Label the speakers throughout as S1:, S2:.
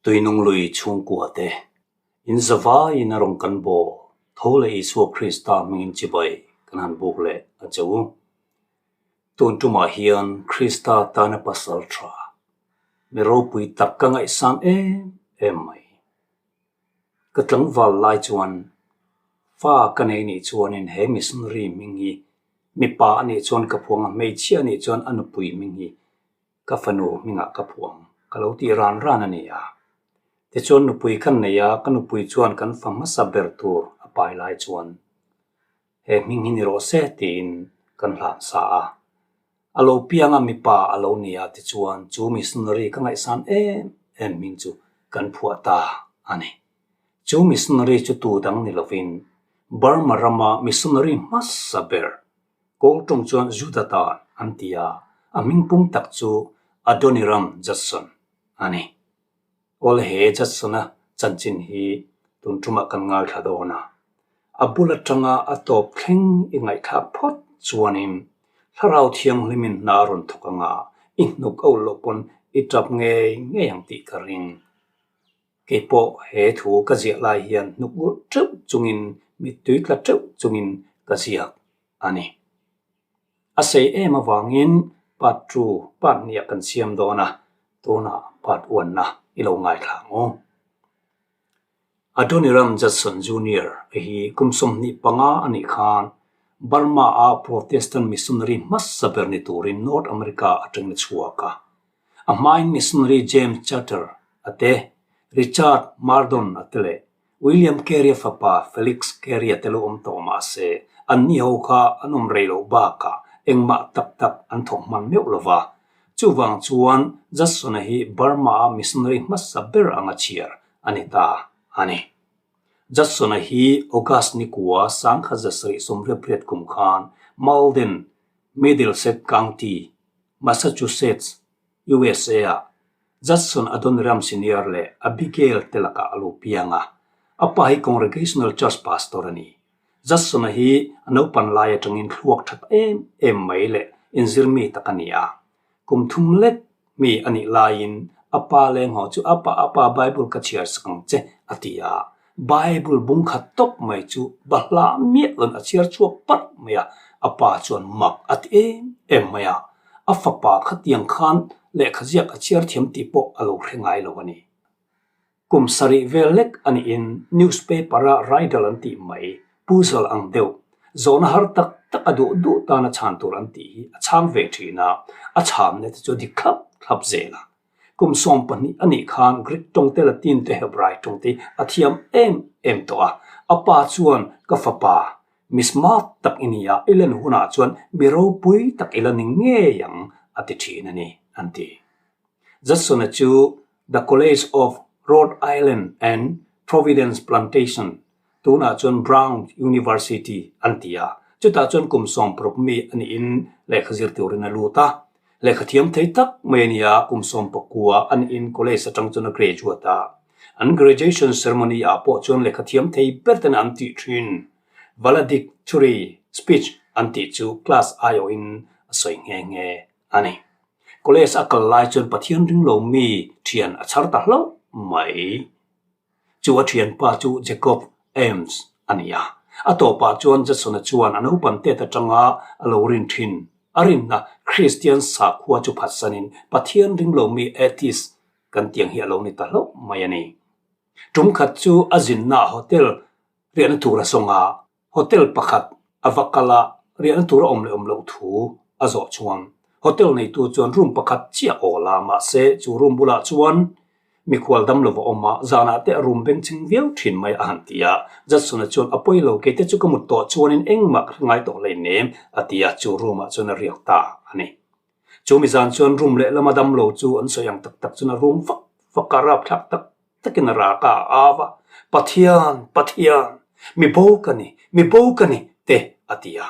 S1: Tuinung lui chhungkua te, in zavaiin a rawn kan bawl tho leh Isua Krista hmingin chibai kan han buk leh a che u. Tun tumah hian Krista tana pasal tha, mi ropui tak ka ngaihsan em em mai. Ka tlangval lai chuan fa ka nei nih chuanin he missionary hming hi mipa a nih chuan ka phuang a, hmeichhia a nih chuan a nupui hming hi ka fanu hmingah ka phuang ka lo tih ran ran a ni a. Tichuan nupui ka nei a, ka nupui chuan kan fa hmasa ber tur a pai lai chuan he hming hi ni rawh se tiin kan hlan sa a. A lo piang a mipa a lo ni a tichuan chu missionary ka ngaihsan em em hming chu kan phuah ta a ni. Chu missionary chu tu dang ni lovin Burma rama missionary hmasa ber Kawl tawng chuan Juda tan an ti a, a hming pum tak chu Adoniram Judson a ni. Awl he Judson-a chanchin hi tun tumah kan ngaithla dawn a. A bul atanga a tawp thleng i ngaihthlak phawt chuanin Thlarau Thianghlimin hna a rawn thawk anga i hnuk a ulh loh pawn i tap ngei ngei ang tih ka ring. Kei pawh he thu ka ziah lai hian hnuk ulh teuh chungin mittui tla teuh chungin ka ziak a ni. A sei em avangin part two, part hniah kan siam dawn a, tunah part one-na i lo ngaithla ang u. Adoniram Judson Junior hi kum 25 a nih khan Burma-a Protestant missionary hmasa ber ni turin North America atangin a chhuak a. A hmain missionary James Chater a te, Richard Mardon a te leh William Carey-a fapa Felix Carey-a te lo awm tawh mah se, anni ho kha an awm rei loh bakah engmah tak tak an thawk hman meuh lo va. Chuvang chuan Judson-a hi Burma-a missionary hmasa ber anga chhiar a ni ta a ni. Judson-a hi August nikua 1788 kum khan Malden, Middlesex County, Massachusetts, USA-ah Judson Adoniram Senior leh Abigail te lakah a lo piang a. A pa hi Congregational Church pastor a ni. Judson-a hi a naupan lai atangin thluak that em em mai leh inzirmi tak a ni a. Kum thum lek mi a nih laiin a pa lenghaw chu a pa a pa Bible ka chhiar sak ang che a ti a. Bible bung khat tawp mai chu bahlah miah loin a chhiar chhuak parh mai a, a pa chuan mak a ti em em mai a. A fapa khatiang khan lehkha ziak a chhiar thiam tih pawh a lo hre ngai lo a ni. Kum sarih vel lek a niin newspaper-a riddle an tih mai, puzzle ang deuh, zawhna har tak tak a duh duh tana chhan tur an tih hi a chhang ve thin a, a chhamna te chu a dik thlap thlap zel a. Kum 12 a nih khan Greek tawng te, Latin te, Hebrai tawng te a thiam em em tawh a. A pa chuan, Ka fapa, mi smart tak i ni a, i len hunah chuan mi ropui tak i la ni ngei ang, a ti thin a ni, an ti. Judson-a chu The College of Rhode Island and Providence Plantation, tunah chuan Brown University an ti a, chutah chuan kum 60 mi a niin lehkha zir turin a lut a. Lehkha thiam thei tak mai a ni a, kum 19 a niin college atang chuan a graduate a. An graduation ceremony ah pawh chuan lehkha thiam thei ber ten an tih thin. Valedictory speech an tih chu class aiawhin a sawi nghe nghe a ni. College a kal lai chuan Pathian ring lo mi thian a chhar ta hlauh mai. Chu a thianpa chu Jacob Ames a ni a. A tawpah chuan Judson-a chuan a naupan tet atanga a lo rin thin a rinna Kristian sakhua chu phatsanin Pathian ring lo mi atheist kan tiang hi a lo ni ta hlauh mai a ni. Tum khat chu a zinna hotel riahna tur a sawng a, Hotel pakhat a va kal a, riahna tur a awm leh awm loh thu a zawh chuan hotel neitu chuan room pakhat chiah awl a, mahse chu room bulah chuan mikhual dam lova awm a, zanah te a room bengchheng viau thin mai a han ti a. Judson-a chuan a pawi lo, keite chu ka mut tawh chuanin engmah ka hre ngai tawh hleinem a ti a, chu room-ah chuan a riak ta a ni. Chu mi zan chuan room lehlama dam lo chu an sawi ang tak tak chuan a room vak vak a, rapthlak tak takin a rak a, a au a, Pathian! Pathian! Mi bo ka ni! Mi bo ka ni! te a ti a.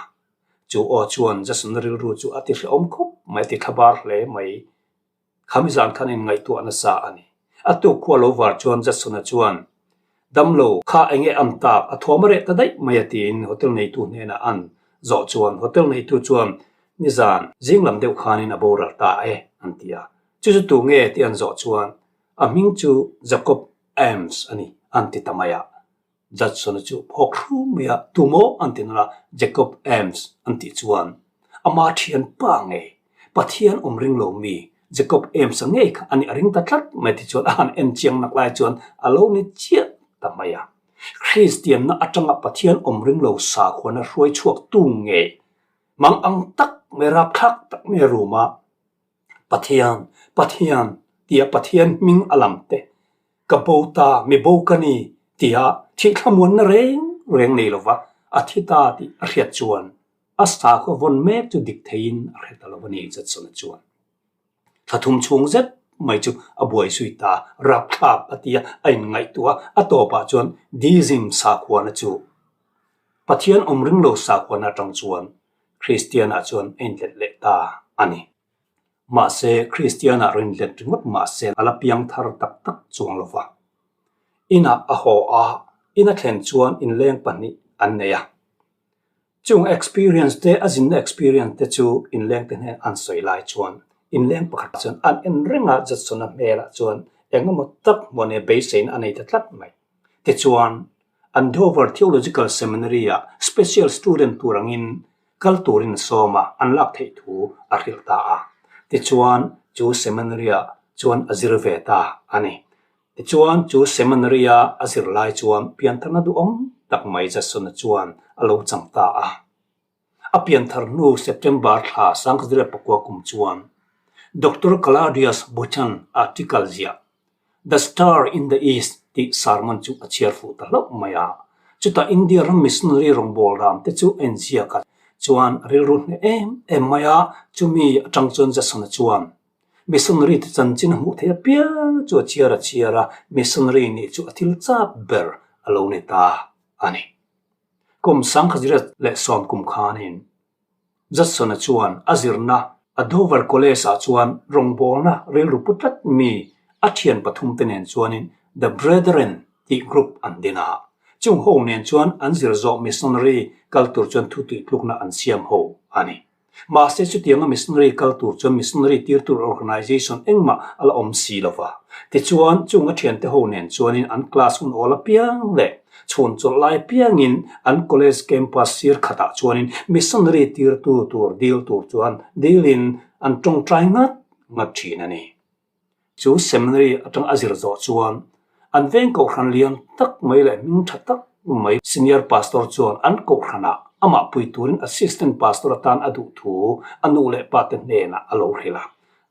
S1: Chu aw chuan Jason-a rilru chu a ti hrehawm khawp mai, a ti thlabar hle mai. Khami zan khan inngaihtuah nasa a ni. A tuk khua lo var chuan Jason-a chuan, Damlo, kha eng nge am tak, a thuam a reh ta daih mai a tiin hotel neitu hnenah an zawh chuan hotel neitu chuan nizan zing lam deuh khanin a boral ta e an ti a. Chu chu tu nge tih an zawh chuan. A hming chu Jacob Ames a ni, an ti ta mai a. Judson-a chu phawk hru mai a, Tumaw? an ti nalh a, Jacob Ames an tih chuan ama thian pa ngei, Pathian awm ring lo mi Jacob Ames-a ngei kha a nih a ring ta tlat mai ti chuan a han en chiang nak lai chuan a lo ni chiah ta mai a. Kristianna atanga Pathian awm ring lo sakhuana hruai chhuak tu ngei mang ang tak mai rapthlak tak mai room a Pathian, Pathian tia Pathian hming a lam te, ka bo ta, mi bo ka ni tia thih thlamuanna reng reng nei lova a thi ta tih a hriat chuan a sakhaw vawn mek chu dik theiin a hre ta lo a ni Judson-a chuan. Thla thum chhung zet mai chu a buai zui ta, rapthlak a ti a, a inngaihtuah a, a tawpah chuan Deism sakhuana chu Pathian awm ring lo sakhuana atang chuan Kristianah chuan a inlet leh ta a ni. Mahse, Kristianah rinlet ringawt mahse a la piang thar tak tak chuang lo va. Inah a haw a, in a thlen chuan inleng pahnih an nei a. Chung experience te, a zinna experience te chu inleng te hnen an sawi lai chuan inleng pakhat chuan an en reng a, Judson-a hmelah chuan eng emaw tak hmuh ania beiseiin a nei ta tlat mai. Tichuan, Andover Theological Seminary-ah special student tur angin kal turin a sawm a, an lak theih thu a hrilh ta a. Tichuan, chu seminary-ah chuan a zir ve ta a ni. Tichuan, chu seminary-a a zir lai chuan piantharna duhawm tak mai Judson-a chuan a lo chang ta a. A pianthar hnu September thla 1909 kum chuan Doctor Claudius Buchan article ziah The Star in the East tih sermon chu a chhiar fuh ta hlauh mai a. Chutah India ram missionary rawngbâwl ram te chu a inziak a, chuan a rilru hneh em em mai a, chumi atang chuan Jason-a chuan missionary te chanchin a hmuh theih apiang chu a chhiar a chhiar a, missionary nih chu a thil châk ber a lo ni ta a ni. Kum 1910 kum khanin Judson-a chuan a zirna a Dover College-ah chuan rawngbawlna rilru pu tlat mi a thian pathum te nen chuanin The Brethren tih group an din a. Chung ho nen chuan an zir zawh missionary kal tur chuan thu tihtlukna an siam ho a ni. Mahse chutianga missionary kal tur chuan missionary tir tur organization engmah a la awm si lo va. Tichuan, chung a thiante ho nen chuanin an class hun awl apiang leh chhun chawlh lai apiangin an college campus sir khatah chuanin missionary tirtu tur dil tur chuan dilin an tawngtai ngat ngat thin a ni. Chu seminary atang a zir zawh chuan an veng kohhran lian tak mai leh hming tha tak mai senior pastor chuan an kohhranah amah pui turin assistant pastor atan a duh thu a nu leh pa te hnenah a lo hrilh a.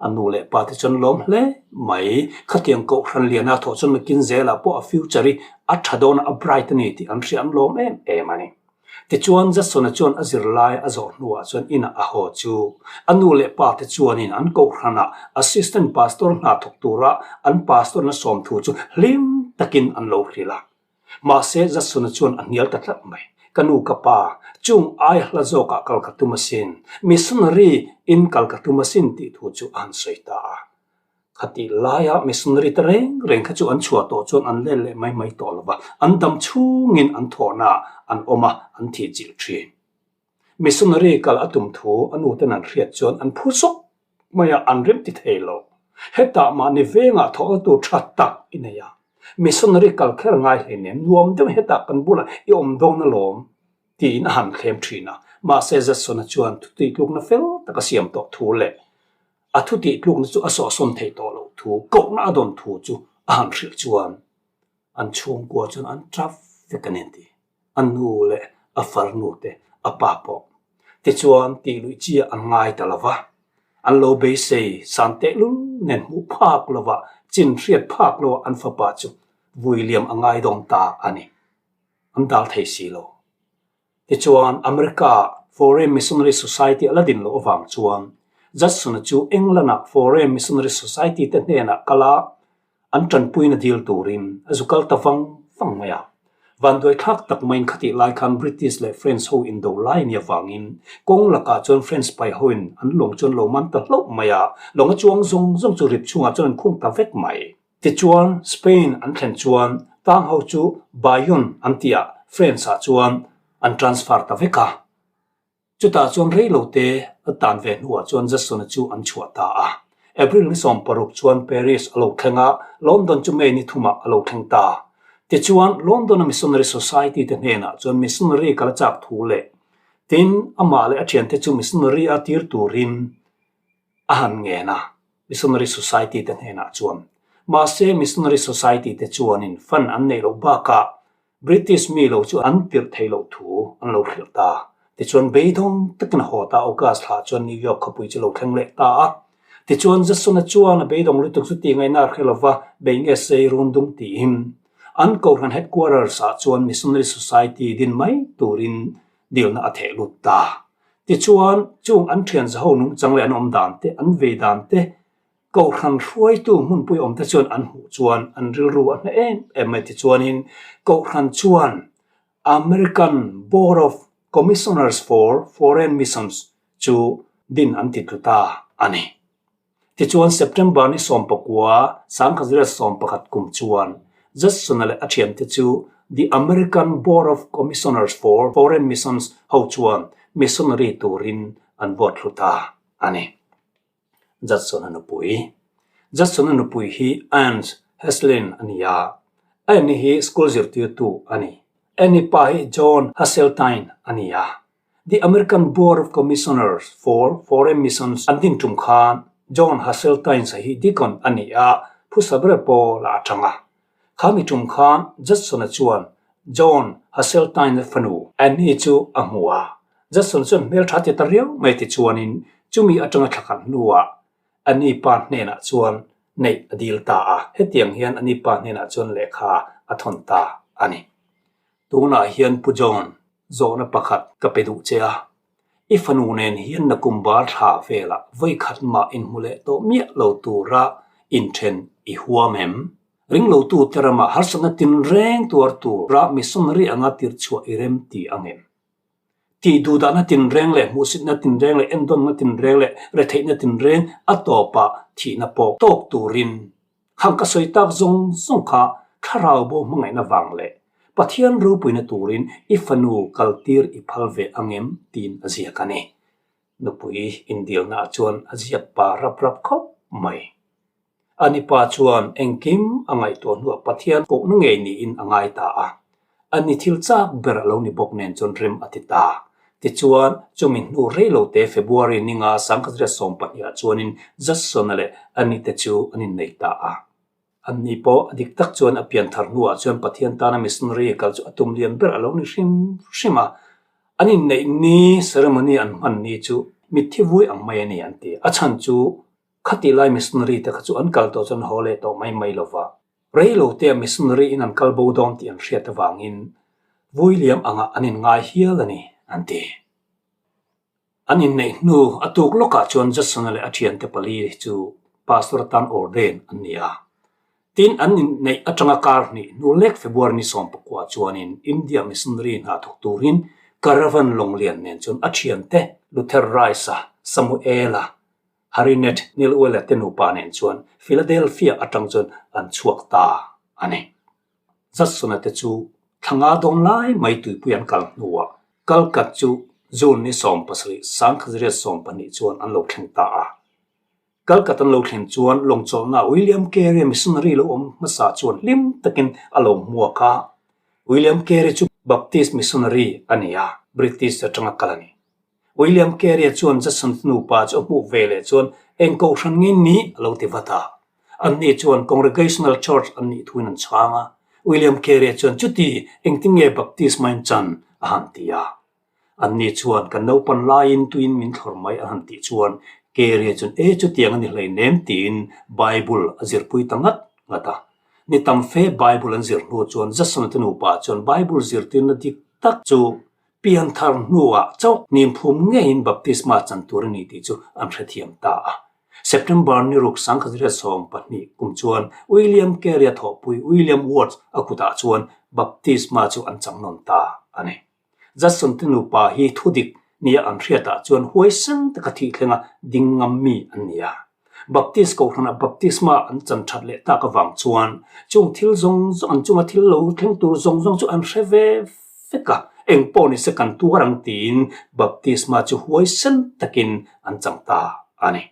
S1: A nu leh pa te chuan lawm hle mai. Khatiang kohhran liana thawh chuan nakin zelah pawh a future hi a tha dawn a, a bright a ni tih an hria an lawm em em a ni. Tichuan Jason-a chuan a zirlai a zawh hnuah chuan inah a haw chu. A nu leh pa te chuanin an kohhranah assistant pastor hna thawk tura an pastor na sawm thu chu hlim takin an lo hrilh a. Mahse Jason-a chuan a hnial ta tlat mai. Ka nu ka pa, chung aia hla zawkah kal ka tum asin, missionary in kal ka tum asin tih thu chu a han sawi ta a. Khatih laia missionary te reng reng kha chu an chhuah tawh chuan an let leh mai mai tawh lo va, an dam chhungin an thawhna an awm a, an thih chilh thin. Missionary kal a tum thu a nu ten an hriat chuan an phu zawk mai a, an rem ti thei lo. Hetah mahni vengah thawhna tur tha tak i nei a, missionary kal kher ngai hleinem, nuam deuh hetah kan bulah i awm dawn alawm tiin a han thlem thin a. Mahse Jason-a chuan thutihtlukna fel tak a siam tawh thu leh A thu tih tlukna chu a sawhsawn theih tawh loh thu, kohna a dawn thu chu a han hrilh chuan an chhungkua chuan an tap vek a ni an ti. A nu leh a farnu te, a pa pawh. Tichuan tih luih chi an ngai ta lo va, an lo beisei san tehlul nen hmuh phak lova chin hriat phak loa an fapa chu vui liam a ngai dawn ta a ni. An dal thei si lo. Tichuan, America Foreign Missionary Society a la din loh avang chuan Judson-a chu England-ah Foreign Missionary Society te hnenah kal a, an tanpuina dil turin a zu kal ta vang vang mai a. Vanduaithlak tak maiin khatih lai khan British leh French ho indo lai ni avangin kawng lakah chuan French pai hoin an lawng chu an lo man ta hlauh mai a, lawng a chuang zawng zawng chu rip chhungah chuan an khung ta vek mai. Tichuan, Spain an thlen chuan tang ho chu Bayonne an tih ah France ah chuan an transfer ta vek a. Chutah chuan rei lo te a tan ve hnuah chuan Jason-a chu an chhuah ta a. April ni 16 chuan Paris a lo thleng a, London chu May ni thumah a lo thleng ta. Tichuan, London-a Missionary Society te hnenah chuan missionary kal a chak thu leh tin, amah leh a thiante chu missionary a tir turin a han ngen a, Missionary Society te hnenah chuan. Mahse, Missionary Society te chuanin fund an neih loh bakah British mi lo chu an tirh theih loh thu an lo hrilh ta. Tichuan beidawng takin a haw ta, August thlah chuan New York khawpui chu lo thleng leh ta a. Tichuan Judson-a chuan a beidawng lutuk chu tih ngaihna a hre lova, bei nge sei run dung tiin an Kohhran headquarters ah chuan Missionary Society din mai turin dilna a theh lut ta. Tichuan chung an thian zaho nungchang leh an awm dan te, an vei dan te, Kohhran hruaitu hmunpui awmte chuan an hmuh chuan an rilru a hna em em mai. Tichuanin Kohhran chuan American Board of Commissioners for Foreign Missions chu din an ti tlu ta a ni. Tichuan September ni 19, 1911 kum chuan Judson-a leh a thiante chu The American Board of Commissioners for Foreign Missions ho chuan missionary turin an vote thlu ta a ni. Judson-a nupui. Judson-a nupui hi Anne Heslin a ni a, Anne hi school zirtirtu a ni. Anne pa hi John Hasseltine a ni a. The American Board of Commissioners for Foreign Missions an din tum khan John Hasseltine-a hi deacon a ni a, phusa ber pawl a atang a. Khami tum khan Judson-a chuan John Hasseltine-a fanu Anne chu a hmu a, Judson chuan hmeltha ti ta riau mai ti chuanin chumi atanga thla khat hnuah a ni pa hnenah chuan neih a dil ta a, hetiang hian a ni pa hnenah chuan lehkha a thawn ta a ni. Tunah hian Pu John, zawhna pakhat ka pe duh che a, i fanu nen hian nakum bar thla velah vawikhat mah inhmu leh tawh miah lo tura inthen i huam em? Ringlotu te ramah harsatna tinreng tuar tura missionary anga tirchhuah i rem ti ang em? Tih duhdahna tinreng leh hmuhsitna tinreng leh endawnna tinreng leh retheihna tinreng a tawpah thihna pawh tawk turin khang ka sawi tak zawng zawng kha thlarau bo hmangaihna vang leh Pathian ropuina turin i fanu kaltir i phal ve angem tiin a ziak a ni. Nupui indilnaah chuan a ziak pa rap rap khawp mai. A nipa chuan engkim a ngaihtuah hnuah Pathian kohna ngei niin a ngai ta a. A ni thil chak ber a lo ni bawk nen chuan rem a ti ta. Tichuan, chumi hnu rei lo te February ninga 1912 ah chuanin Judson-a leh a nite chu an innei ta a. Anni pawh a dik tak chuan a pian thar hnuah chuan Pathian tana missionary kal chu a tum lian ber a lo ni hrim hrim a. An inneih ni ceremony an hman ni chu mitthi vui ang mai a ni an ti. A chhan chu Khatih lai missionary te kha chu an kal tawh chuan haw leh tawh mai mai lo va. Rei lo te missionary in an kal bo dawn tih an hriat avangin vui liam angah an inngai hial a ni, an ti. An inneih hnu a tuk lawkah chuan Judson-a leh a thiante pali chu pastor atan ordain an ni a. Tin, an inneih atanga kar hnih hnu lek February ni 19 chuanin India missionary hna thawk turin caravan lawnglian nen chuan a thiante Luther Rice-a, Samuel-a, Harinet Nilwell-a te nupa nen chuan Philadelphia atang chuan an chhuak ta a ni. Judson-a te chu thla nga dawn lai mai tuipui an kal hnuah Kalkat chu June ni 17, 1912 chuan an lo thleng ta a. Kalkat an lo thlen chuan lawngchawlhna William Carey missionary lo awm hmasa chuan hlim takin a lo hmuak a. William Carey chu Baptist missionary a ni a, British atanga kal a ni. William Carey-a chuan Judson nupa chu a hmuh ve leh chuan eng kohhran nge ni a lo ti vat a. Anni chuan Congregational Church an nih thuin an chhang a. William Carey-a chuan chuti engtin nge baptisma in chan a han ti a. Anni chuan kan naupan laiin tuin min thlawr mai a han tih chuan Carey-a chuan e chutiang a ni hleinem tiin Bible a zirpui ta ngat ngat a. Ni tam fe Bible an zir hnu chuan Judson-a te nupa chuan Bible zirtirna dik tak chu Pianthar hnuah chauh hnim phum ngeiin baptisma chan tur a ni tih chu an hrethiam ta a. September ni ruk 1912 kum chuan William Carey-a thawhpui William Watts a kutah chuan baptisma chu an chang nawn ta a ni. Judson te nupa hi thudik nia an hriatah chuan huaisen taka thih thlenga ding ngam mi an ni a. Baptist kohhranah baptisma an chan that leh tak avang chuan chung thil zawng zawng an chunga thil lo thleng tur zawng zawng chu an hre ve vek a, eng pawh ni se kan tuar ang tiin baptisma chu huaisen takin an chang ta a ni.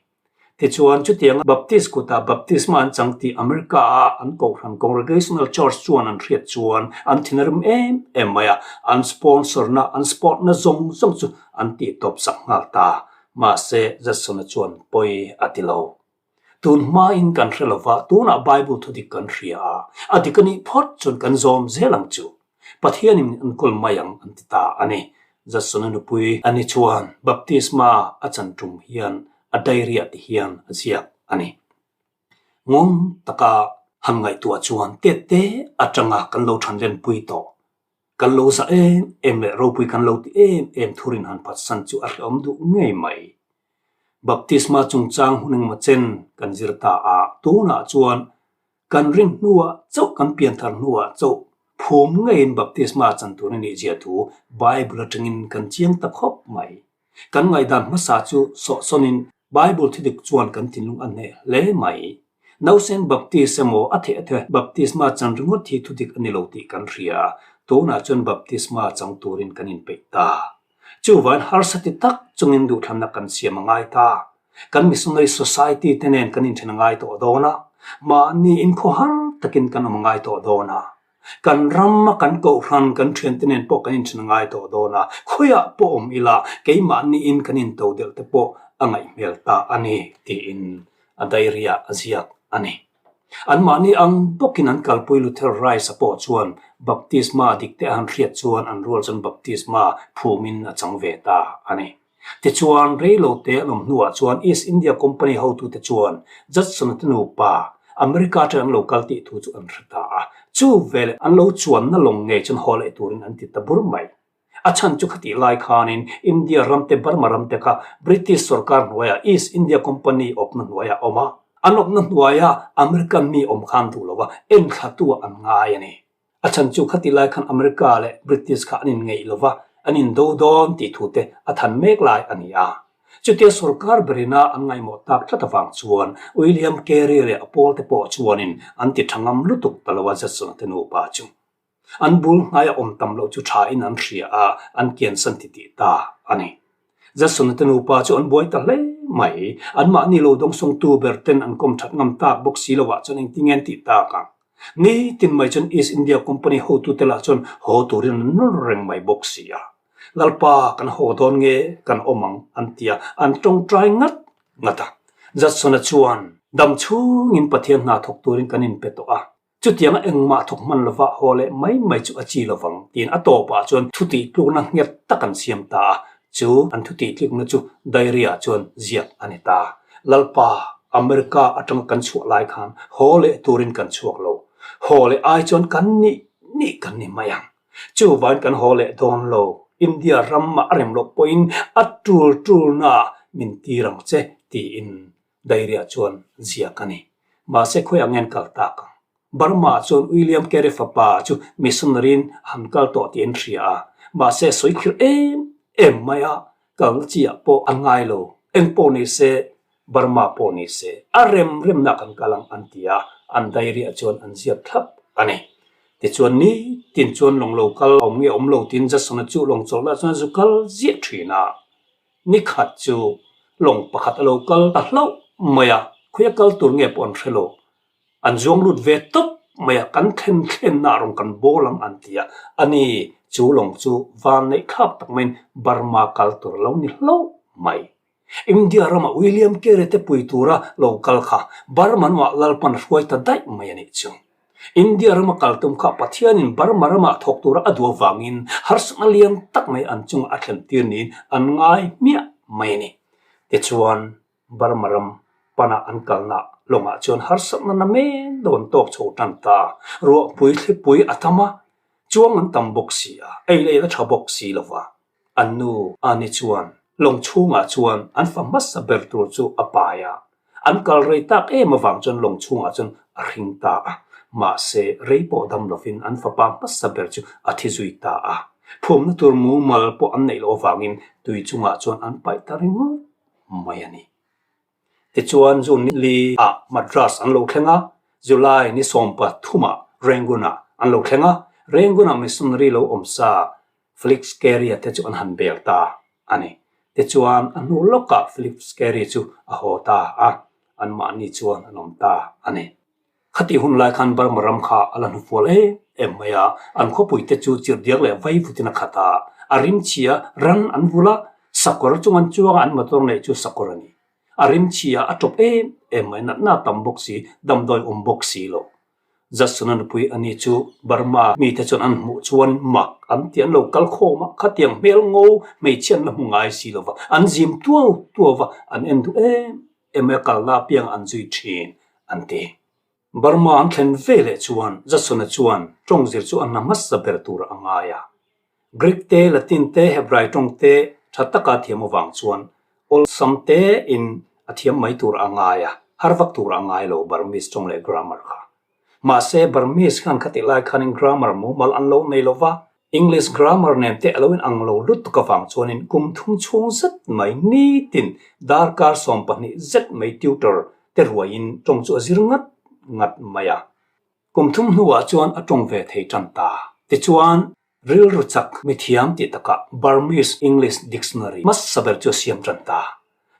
S1: Tichuan, chutianga Baptist kutah baptisma an chang tih America-a an kohhran Congregational Church chuan an hriat chuan an thinrim em em mai a, an sponsor-na, an support-na zawng zawng chu an tihtawp sak nghal ta. Mahse, Judson-a chuan pawi a ti lo. Tun hmain kan hre lova, tunah Bible thudik kan hria a, a dik a nih phawt chuan kan zawm zel ang chu. Pathianin an kawl mai ang an ti ta a ni. Judson-a nupui a ni chuan baptisma a chan tum hian a diary-ah ti hian a ziak a ni. Ngun taka han ngaihtuah chuan tette atanga kan lo thanlenpui tawh. Kan lo za em em leh ropui kan lo ti em em thurin han phatsan chu a hrehawm duh ngei mai. Baptisma chungchang hun engmaw chen kan zir ta a, tunah chuan kan rin hnuah chauh kan pianthar hnuah chauh phum ngeiin baptisma chan tur a nih zia thu Bible atangin kan chiang ta khawp mai. Kan ngaihdan hmasa chu sawhsawnin Bible thudik chuan kan thinlung a hneh hle mai. Nausen Baptist emaw a theh the baptisma chan ringawt hi thudik a ni lo tih kan hria. Tunah chuan baptisma chang turin kan inpeih ta. Chuvain harsa ti tak chungin duhthlanna kan siam a ngai ta. Kan Missionary Society te nen kan inthen a ngai tawh dawn a, mahni inkhawhar takin kan awm a ngai tawh dawn a. Kan rama kan kohhran kan thiante nen pawh kan inthen a ngai tawh dawn a, khawiah pawh awm ila keimahniin kan into delh te pawh a ngaih hmel ta a ni tiin a diary ah a ziak a ni. Anmahni ang bawkin an kalpui Luther Rice-a pawh chuan baptisma dik te a han hriat chuan an rual chuan baptisma phumin a chang ve ta a ni. Tichuan, reilote an awm hnuah chuan East India Company hotute chuan Judson-a te nupa America atang an lo kal tih thu chu an hre ta a. Chu veleh an lo chuanna lawng ngei chuan haw leh turin an ti ta bur mai. A chhan chu khatih lai khanin India ram te Burma ram te kha British sorkar hnuaiah East India Company awpna hnuaiah a awm a. An awpna hnuaia American mi awm khan duh lova enthlatu an ngai a ni. A chhan chu khatih lai khan America leh British kha an inngeih lova an indo dawn tih thu te a than mek lai a ni a. Chutia sorkar berina an ngaihmawh tak tlat avang chuan William Carey leh a pawl te pawh chuanin an ti tha ngam lutuk ta lo a Judson-a te nupa chu. An bul hnaia awm tam loh chu thain an hria a, an kiansan ti tih ta a ni. Judson-a te nupa chu an buai ta hle mai. Anmahni lo dawngsawngtu ber ten an kawm that ngam tak bawk si lovah chuan engtin nge an tih tak ang? Nitin mai chuan East India Company hotute lah chuan haw turin an nawr reng mai bawk si a. Lalpa kan haw dawn nge kan awm ang an ti a, an tawngtai ngat ngat a. Judson-a chuan dam chhungin Pathian hna thawk turin kan inpe tawh a. Chutianga engmah thawk hman lova haw leh mai mai chu a chi lovang tiin a tawpah chuan thutihtlukna nghet tak an siam ta a, chu an thutihtlukna chu diary-ah chuan ziak a ni ta. Lalpa, America atanga kan chhuah lai khan haw leh turin kan chhuak lo. Haw leh ai chuan kan nih nih kan ni mai ang. Chuvain kan haw leh dawn lo. India ramah a rem loh pawhin a tul tulnaah min tir ang che tiin Diary-ah chuan ziak a ni. Mahse khawiah nge an kal tak ang? Burma-ah chuan William Carey fapa chu missionary-in a han kal tawh tih an hria a, mahse sawi khirh em em mai a, kalna chi-ah pawh an ngai lo. Eng pawh ni se, Burma pawh ni se, a rem remna kan kal ang an ti a, an diary-ah chuan an ziak thlap a ni. Tichuan nitin chuan lawng lo kal awm nge awm lo tiin Judson-a chu lawng chawlhna chuan zu kal ziah thin a. Ni khat chu lawng pakhat a lo kal ta hlauh mai a, khawi a kal tur nge pawh an hre lo. An zuang lut ve tawp mai a, kan thlen thlenna a rawn kan bawl ang an ti a, a ni chu lawng chu van neih thlak tak maiin Burma kal tur a lo ni hlauh mai. India rama William Carey te pui tura lo kal kha Burma ramah Lalpan hruai ta daih mai a nih chu. India rama kal tum kha Pathianin Burma ramah thawk tura a duh avangin harsatna lian tak mai an chungah a thlen tir niin an ngai hmiah mai a ni. Tichuan, Burma ram pana an kalna lawngah chuan harsatna na men lo an tawk chho tan ta. Ruahpui thlipui a tam a, chuang an tam bawk si a, ei leh in a tha bawk si lo va. An nu Ani chuan lawng chhungah chuan an fa hmasa ber tur chu a pai a, an kal rei tak em avang chuan lawng chhungah chuan a hring ta a, mahse rei pawh dam lovin an fapa hmasa ber chu a thi zui ta a. Phumna tur mumal pawh an neih loh avangin tui chungah chuan an paih ta ringawt mai a ni. Tichuan June ni li ah Madras an lo thleng a, July ni 13 ah Rangoon ah an lo thleng a, Rangoon ah missionary lo awm sa Felix Carey-a te chu an han bel ta a ni. Tichuan a hnu lawkah Felix Carey chu a haw ta a. anmahni chuan an awm ta a ni. Khatih hun lai khan Burma ram kha a la hnufual em em mai a, an khawpuite chu chirhdiak leh vaivutin a khat a, a rimchhia ran an vul a, sakawr chung an chuang a, an motor neih chu sakawr a ni. A rimchhia a tawp em em mai, natna a tam bawk si, damdawi awm bawk si lo. Jackson-a nupui a ni chu Burma mite chuan an hmuh chuan mak an ti, an lo kal khawm a, khatiang hmel ngo hmeichhia an la hmu ngai si lo va, an zim tuau tuau va, an en duh em em mai a, kalna apiang an zui thin an ti. Burma an thlen ve leh chuan Jackson-a chuan tawng zir chu a hna hmasa ber tur a ngai a. Greek te, Latin te, Hebrai tawng te tha taka thiam avang chuan awlsam te in a thiam mai tur a ngai a, har vak tur a ngai lo Burmese tawng leh grammar kha. Mahse Burmese khan khatih lai khanin grammar mumal an lo nei lo va, English grammar nen te a lo in ang lo lutuk avang chuanin kum thum chhung zet mai nitin darkar 12 zet mai tutor te ruaiin tawng chu a zir ngat ngat mai a. Kum thum hnuah chuan a tawng ve thei tan ta. Tichuan, rilru chak mithiam tih takah Burmese English Dictionary hmasa ber chu a siam tan ta.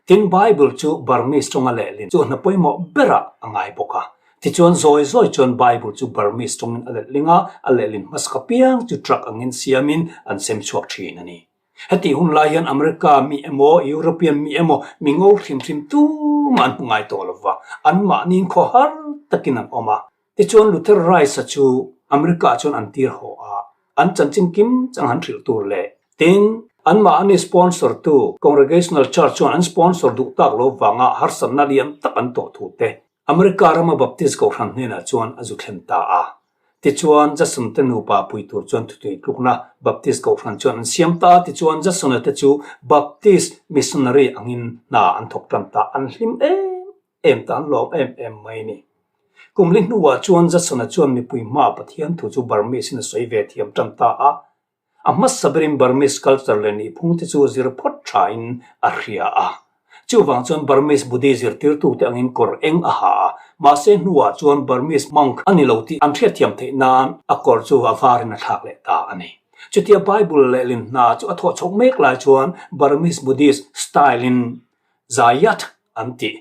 S1: Tin, Bible chu Burmese tawnga lehlin chu a hna pawimawh berah a ngai bawk a. Tichuan, zawi zawi chuan Bible chu Burmese tawngin a letling a, a lehlin hmasak apiang chu truck angin siamin an sem chhuak thin a ni. Hetih hun lai hian America mi emaw, European mi emaw, mi ngo hrim hrim tumah an hmu ngai tawh lo va, anmahniin khaw har takin an awm a. Tichuan Luther Rice-a chu America-ah chuan an tir haw a, an chanchin kim chang han hrilh tur leh. Tin, anmahni sponsor-tu Congregational Church chuan an sponsor duh tak lo vanga harsatna lian tak an tawh thu te America rama Baptist Kohhran hnenah chuan a zu thlen ta a. Tichuan, Jason te nupa pui tur chuan thutui tlukna Baptist Kohhran chuan an siam ta a, tichuan Jason-a te chu Baptist missionary angin hna an thawk tan ta, an hlim em em ta, an lawm em em mai a ni. Kum li hnuah chuan Jason-a chuan mipui hmaa Pathian thu chu Burmese-in a sawi ve thiam tan ta a, A hmasa berin Burmese culture leh nihphung te chu zir phawt thain a hria a. Chuvang chuan Burmese Buddhi zirtirtute angin kawr eng a ha a, mahse hnuah chuan Burmese monk a ni lo tih an hriatthiam theih nan a kawr chu a varin a thlak leh ta a ni. Chutia Bible lehlin hna chu a thawh chhoh mek lai chuan Burmese Buddhist style-in Zayat an tih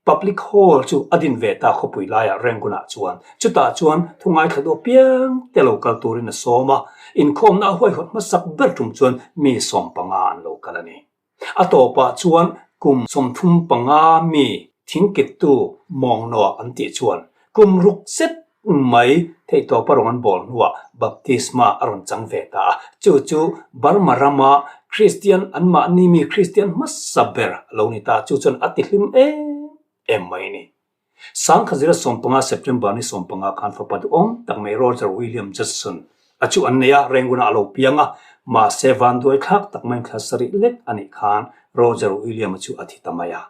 S1: Public Hall chu a din ve ta khawpui laiah Rangoon-ah chuan. Chutah chuan thu ngaithla duh apiang te lo kal turin a sawm a, inkhawmna a huaihawt hmasak ber tum chuan mi 15 an lo kal a ni. A tawpah chuan kum 35 mi thingkittu Mawngnoa an tih chuan kum ruk zet mai theihtawpa rawn an bawl hnuah baptisma a rawn chang ve ta a, chu chu Burma rama Kristian anmahni mi Kristian hmasa ber a lo ni ta, chu chuan a tihlim em em mai a ni. Sangkhazira 15 September ni 15 khan fapa duhawm tak mai Roger William Judson a chu an nei a, Rangoon-ah a lo piang a, mahse vanduai thlak tak maiin thla sarih lek a nih khan Roger William-a chu a thi ta mai a.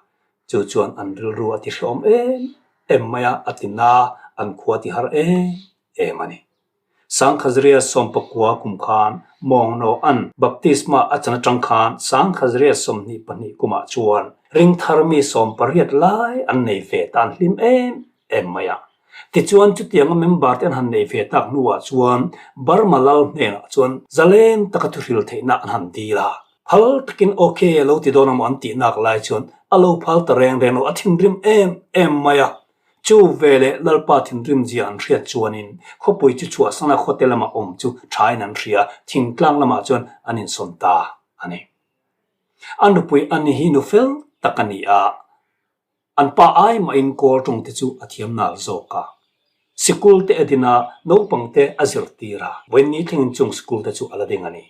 S1: Chu chuan an rilru a ti hlawm em em mai a, a ti na, an khua ti har em em a ni. Sangkhazria 19 kum khan Mawngnaw-an baptisma a chan atang khan Sangkhazria 22 kumah chuan ringthar mi 18 lai an nei ve ta an hlim em em mai a. Tichuan chutianga member te an han nei ve tak hnuah chuan Burma lal hnenah chuan zalen taka thuhril theihna an han dil a. Phal takin ok a lo ti dawn amaw an tih nak lai chuan a lo phal ta reng reng lo, a thinrim em em mai a. Chu veleh Lalpa thinrim zia an hriat chuanin khawpui chu chhuahsana khawte lama awm chu thain an hria, thingtlang lamah chuan an insawn ta a ni. A nupui Annie hi nu fel tak a ni a. An pa ai mahin kawl tawng te chu a thiam nal zawk a. Sikul te a din a, naupang te a zirtir a, vawiin ni thlengin chung sikul te chu a la ding a ni.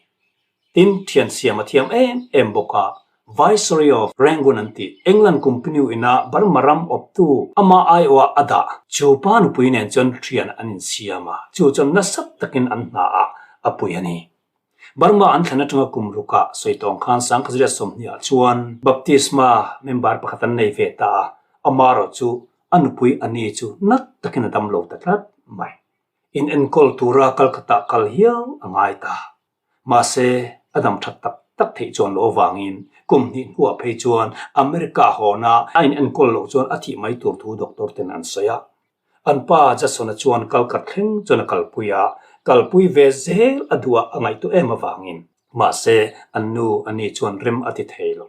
S1: Tin, thian siam a thiam em em bawk a, Viceroy of Rangoon an tih, England Company ina Burma ram awptu ama aiawha a dah. Chu pa nupui nen chuan thian an insiam a, chu chuan nasa takin an hna ah a pui a ni. Burma an thlen atanga kum rukah sawi tawng khan Sangkhazria 20 ah chuan Baptisma member pakhat an nei ve ta a, amarawh chu a nupui a ni chu nat takin a dam lo ta tlat mai. In enkawl tura Calcutta kal hial a ngai ta. Mahse, a dam that tak tak theih chuan loh avangin kum hnih hnuah phei chuan America hawna a in enkawl loh chuan a thih mai tur thu doctor ten an sawi a. An pa Jason-a chuan kalkhat thleng chuan a kalpui a, kalpui ve zel a duh a a ngaihtuah em avangin. Mahse, an nu a ni chuan rem a ti thei lo.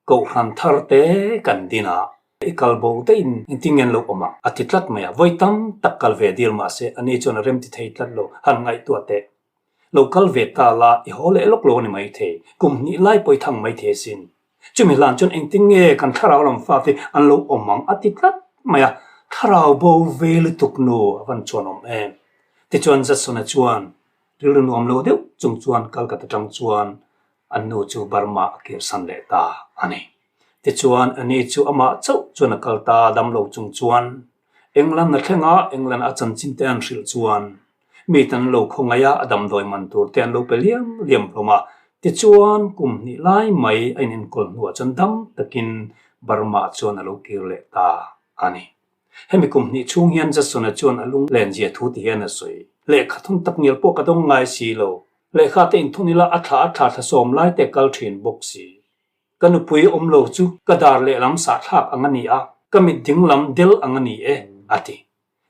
S1: Kohhran thar te kan din a. I kal bo daihin engtin nge an lo awm ang? A ti tlat mai a, vawi tam tak kal ve dil mah se ani chuan a remti thei tlat lo, han ngaihtuah teh. Lo kal ve ta la, i haw leh lawk lo a ni maithei, kum hnih lai pawh i thang maithei asin. Chumi hlan chuan engtin nge kan thlarau lam fate an lo awm ang? A ti tlat mai a, thlarau bo ve lutuk nu a van chuan awm em? Tichuan Judson-a chuan rilru nuam lo deuh chung chuan Calcutta atang chuan an nu chu Burma a kirsan leh ta a ni. Tichuan ani chu amah chauh chuan a kal ta damlo chung chuan England a thleng a, England a chanchin te an hrilh chuan mi te an lo khawngaih a, a damdawi man tur te an lo pe liam liam hlawm a. Tichuan kum hnih lai mai a inenkawl hnuah chuan dam takin Burma chuan a lo kir leh ta a ni. Hemi kum hnih chhung hian Judson-a chuan a lunglen zia thu ti hian a sawi. Lehkha thun tak ngial pawh ka dawng ngai si lo. Lehkha te inthun ila a thla a thla thla sawm lai te kal thin bawk si. Ka nupui awm lo chu ka dar lehlam sahthlak ang a ni a, ka mit ding lam del ang a ni e, a ti.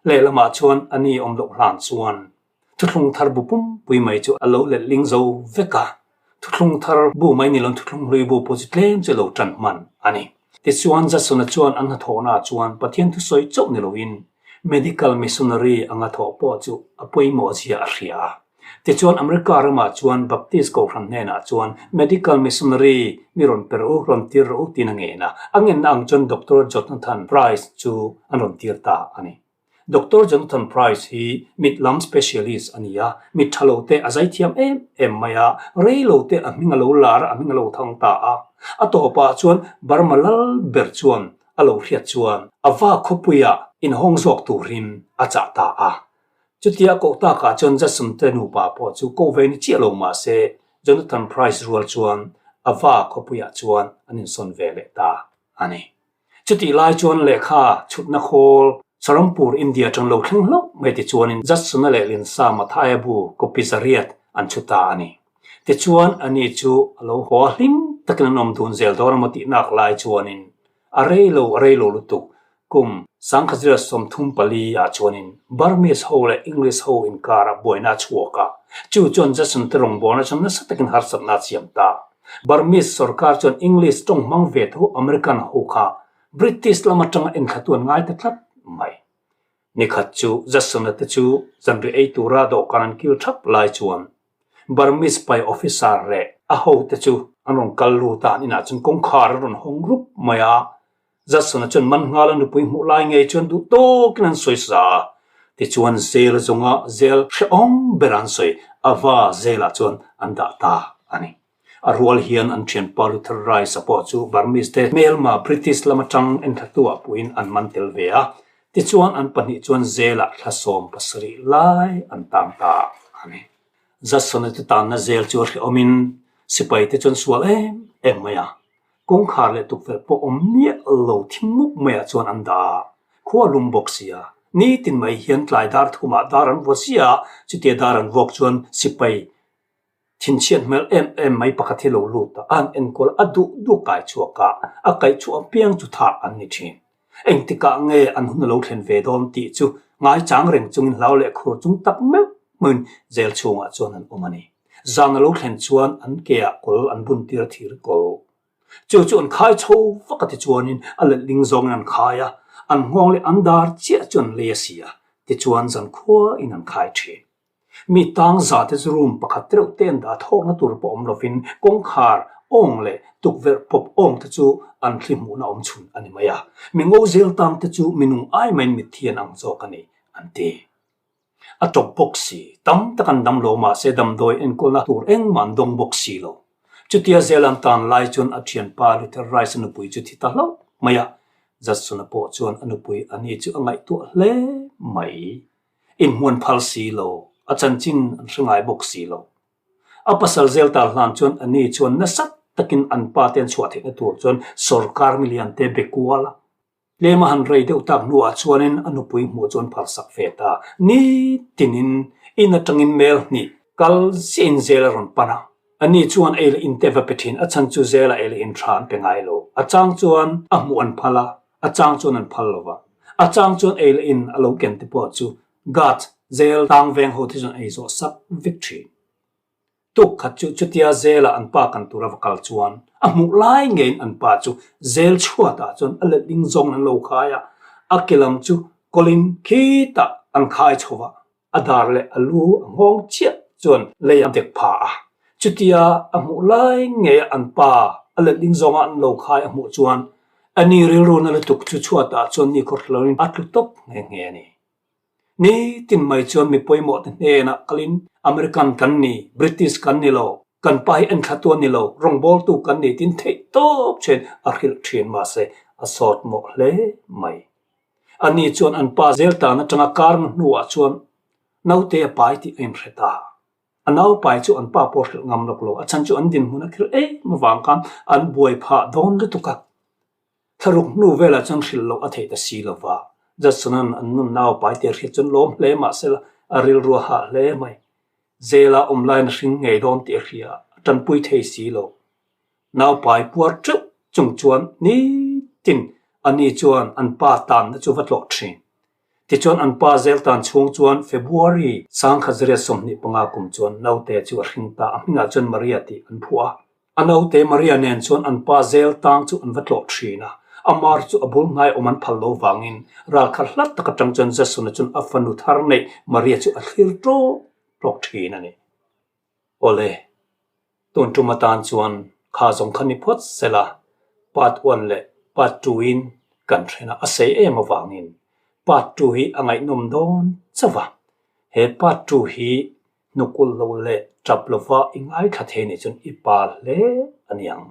S1: Lehlamah chuan a ni awm loh hlan chuan thuthlung thar bu pumpui mai chu a lo letling zo vek a, thuthlung thar bu mai ni loin thuthlung hlui bu pawh chu tlem chu a lo tan hman a ni. Tichuan Judson-a chuan an hnathawhnaah chuan Pathian thusawi chauh ni loin medical missionary anga thawh pawh chu a pawimawh zia a hria a. Tichuan America ramah chuan Baptist Kohhran hnenah chuan medical missionary mi rawn pe rawh u, rawn tir rawh u tiin a ngen a. A ngenna ang chuan Doctor Jonathan Price chu an rawn tir ta a ni. Doctor Jonathan Price hi mit lam specialist a ni a, mit tha lo te a zai thiam em em mai a, rei lo te a hming a lo lar a, a hming a lo thang ta a. A tawpah chuan Burma lal ber chuan a lo hriat chuan a va khawpuiah inhawng zawk turin a chah ta a. Chutia koh takah chuan Judson te nupa pawh chu ko ve ni chiah lo mah se Jonathan Price rual chuan a va khawpuiah chuan an insawn ve leh ta a ni. Chutih lai chuan lehkha chhutna khawl Sarampur India atang lo thleng hlauh mai tichuanin Judson-a leh Linsa Mathaia bu copy zariat an chhu ta a ni. Tichuan ani chu a lo haw a hlim takin an awm dun zel dawn emaw tih nak lai chuanin A rei lo, a rei lo lutuk. Kum 1934 ah chuanin Burmese ho leh English ho inkarah buaina a chhuak a, chu chuan Judson te rawngbawlna chuan nasa takin harsatna a siam ta. Burmese sorkar chuan English tawng hmang ve tho American ho kha British lam atanga enthlatu an ngai ta tlat mai. Nikhat chu Judson-a te chu zanriah ei tura dawhkan an kil thap lai chuan Burmese pai officer leh a hote chu an rawn kal lut a, an inah chuan kawngkhar an rawn hawng rup mai a. Judson-a chuan man nghal a nupui hmuh lai ngei chuan duh tawkin an sawi sa a. Tichuan zel zawnga zel hrehawm ber an sawi Ava zelah chuan an dah ta a ni. A rual hian an thianpa Luther Rice-a pawh chu Burmese te hmelma British lam atang enthlatuah puiin an man tel ve a, tichuan an pahnih chuan zelah thla 17 lai an tang ta a ni. Judson-a te tanna zel chu a hrehawmin sipai te chuan sual em em mai a, kawngkhar leh tukverh pawh awm miah lo thim mup maiah chuan an dah a, khua lum bawk si a. Nitin mai hian tlai dar thumah dar an vua sia, chutia dar an vuak chuan sipai Thinchhiat hmel em em mai pakhat hi lo lut a, a han enkawl a duh duh kai chhuak a, a kaih chhuah apiang chu thah an ni thin. Engtikah nge an hun a lo thlen ve dawn tih chu ngaichang reng chungin hlau leh khur chung tak meuh meuhin jail chhungah chuan an awm a ni. Zan a lo thlen chuan an keah kawl an bun tir a thir ko. Chu chu an khai chho vak a tichuanin a letling zawngin an khai a, an nghawng leh an dar chiah chu an lei a si a, tichuan zankhuain an khai thin. Mi tang za te chu room pakhat reuh te an dah thawkna tur pawh awm lovin kawngkhar awng leh tukverh pawp awng te chu an thli hmuhna awm chhun a ni mai a. Mi ngo zel tang te chu mi nung ai maiin mitthi an ang zawk a ni, an ti. A tawp bawk si, tam tak an dam lo mahse damdawi enkawlna tur engmah an dawng bawk si lo. Chutia zel an tan lai chuan a thianpa Luther Rice-a nupui chu thi ta hlauh mai a, Judson-a pawh chuan a nupui a ni chu a ngaihtuah hle mai. Inhmuan phal si lo, a chanchin an hre ngai bawk si lo. A pasal zel tar hlan chuan a ni chuan nasa takin an pa te an chhuah theihna tur chuan sorkar milian te be kual a. Tlem a han rei deuh tak hnuah chuanin a nupui hmuh chu an phalsak ve ta. Nitinin in atangin mel hnih kal ziahin zel a rawn pan a. A ni chuan ei leh in te va pe thin, a chhan chu zela ei leh in tha an pe ngai lo. A chang chuan a hmuh an phal a, a chang chuan an phal lo va. A chang chuan ei leh in a lo ken te pawh chu Guard zel tang veng ho te chuan ei zawh sak vek thin. Tuk khat chu chutia zela an pa kan tur a va kal chuan A hmuh lai ngeiin an pa chu zel chhuatah chuan a letling zawngin an lo khai a, a ke lam chu kawlin khitah an khai chho va, a dar leh a lu a nghawng chiah chuan lei a dek pha a. Chutia a hmuh lai ngeia an pa a letling zawnga an lo khai a hmuh chuan a ni rilru na lutuk chu chhuatah chuan ni khawr hloin a tlu tawp nghe nghe a ni. Nitin mai chuan mi pawimawh te hnenah kalin American kan ni, British kan ni lo, kan pa hi enthlatu a ni lo, rawngbawltu kan ni tin theih tawp chen a hrilh thin mahse a sawt mawh hle mai. Ani chuan an pa zel tan atanga karna hnuah chuan naute a pai tih a inhre ta. A naupai chu an pa pawh hrilh ngam lawk lo, a chhan chu an dinhmun a khirh em avang khan an buai phah dawn lutuk a. Thlaruk hnu velah chuan hrilh loh a theih ta si lo va, Judson-a'n an nun naupai te hriat chuan lawm hle mah sela a rilru a hah hle mai. Zela awm laiin a hring ngei dawn tih a hria, a tanpui thei si lo. Naupai puar teuh chung chuan nitin ani chuan an pa tanna chu va tlawh thin. Tichuan an pa zel tan chhung chuan February 1925 kum chuan naute chu a hring ta, a hmingah chuan Maria tih an phuah a. A naute Maria nen chuan an pa zel tang chu an va tlawh thin a, a mar chu a bul hnai awm an phal lo vangin ralkhat hlat tak atang chuan Jasona chuan a fanu thar neih Maria chu a thlir tawk tawk thin a ni. Awle, tun tum atan chuan kha zawng kha ni phawt sela, part one leh part two in kan then a, a sei em avangin part two hi a ngaihnawm dawn chauh a, he part two hi Hnukul lo leh tap lova i ngaithla thei nih chuan i pa hle a niang.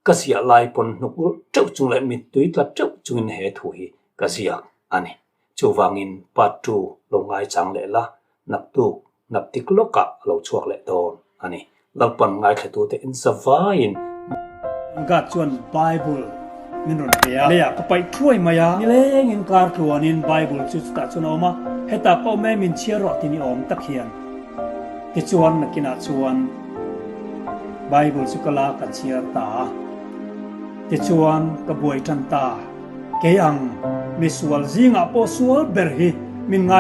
S1: Ka ziah lai pawn hnukul teuh chung leh mittui tla teuh chungin he thu hi ka ziak a ni. Chuvangin part two lo ngaichang leh la, naktuk naptik lawkah a lo chhuak leh dawn a ni. Lalpan ngaithlatute in zavaiin. God chuan Bible min rawn pe a, leiah ka paih thuai mai a, nilengin kar tluanin Bible chu chutah chuan a awm a, hetah ka awm e min chhiar rawh ti ni awm tak hian. Tichuan nakinah chuan Bible chu ka la ka chhiar ta a, tichuan ka buai tan ta, kei ang misual zingah pawh sual ber hi min ngai.